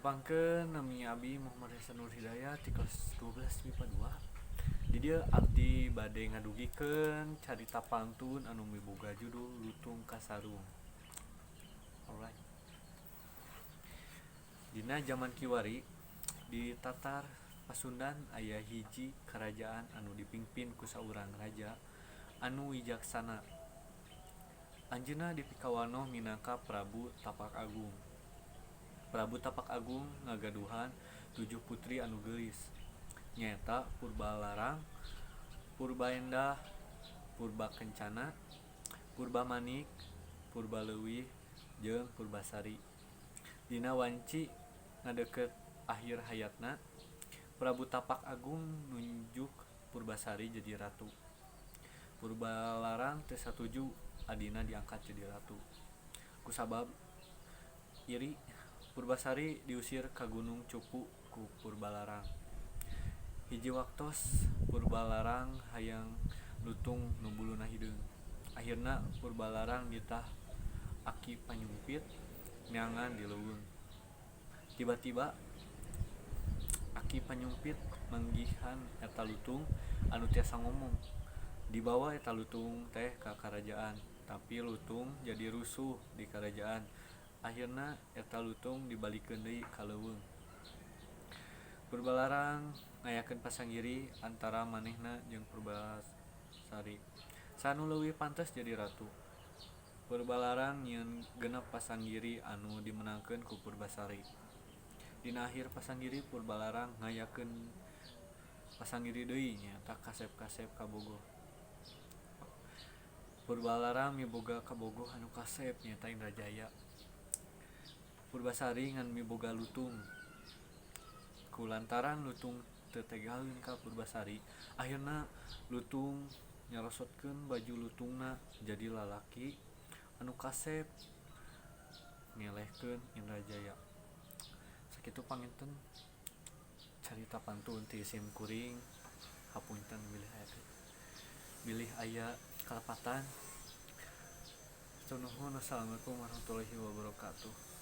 Tepangkeun, nami abi Muhammad Reza Nur Hidayat di kelas 12 MIPA 2. Di dieu abdi bade ngadugikeun carita pantun anu miboga judul Lutung Kasarung. Alright. Dina jaman kiwari di Tatar Pasundan aya hiji karajaan anu dipingpin ku saurang raja anu wijaksana. Anjeunna dipikawanoh minangka Prabu Tapak Agung. Prabu Tapak Agung ngagaduhan 7 putri anu geulis, nyaeta Purbalarang, Purbaendah, Purbakencana, Purbamanik, Purbaleuwih, jeung Purbasari. Dina wanci ngadeukeut akhir hayatna, Prabu Tapak Agung nunjuk Purbasari jadi ratu. Purbalarang teu satuju adina diangkat jadi ratu. Kusabab iri, Purbasari diusir ka Gunung Cupu ku Purbalarang. Hiji waktos Purbalarang hayang lutung nu buluna hideung. Akhirna Purbalarang nitah Aki Panyumpit neangan di leuweung. Tiba-tiba Aki Panyumpit manggihan eta lutung anu tiasa ngomong. Dibawa eta lutung teh ka karajaan, tapi lutung jadi rusuh di karajaan. Akhirna eta lutung dibalikeun deui ka leuweung. Purbalarang ngayakeun pasanggiri antara manehna jeung Purbasari. Saha nu leuwih pantes jadi ratu? Purbalarang nyieun 6 pasanggiri anu dimenangkeun ku Purbasari. Dina akhir pasanggiri Purbalarang ngayakeun pasanggiri deui nyaeta kasep-kasep kabogoh. Purbalarang miboga kabogoh anu kasep nyaeta Indrajaya. Purbasari ngan miboga lutung. Kulantaran lutung teu tegaeun ka Purbasari, akhirna lutung nyarosotkeun baju lutungna jadi lalaki anu kasep ngelehkeun Indrajaya. Sakitu panginten carita pantun ti sim kuring. Hapunten bilih aya kalepatan. Hatur nuhun. Wassalamualaikum warahmatullahi wabarakatuh.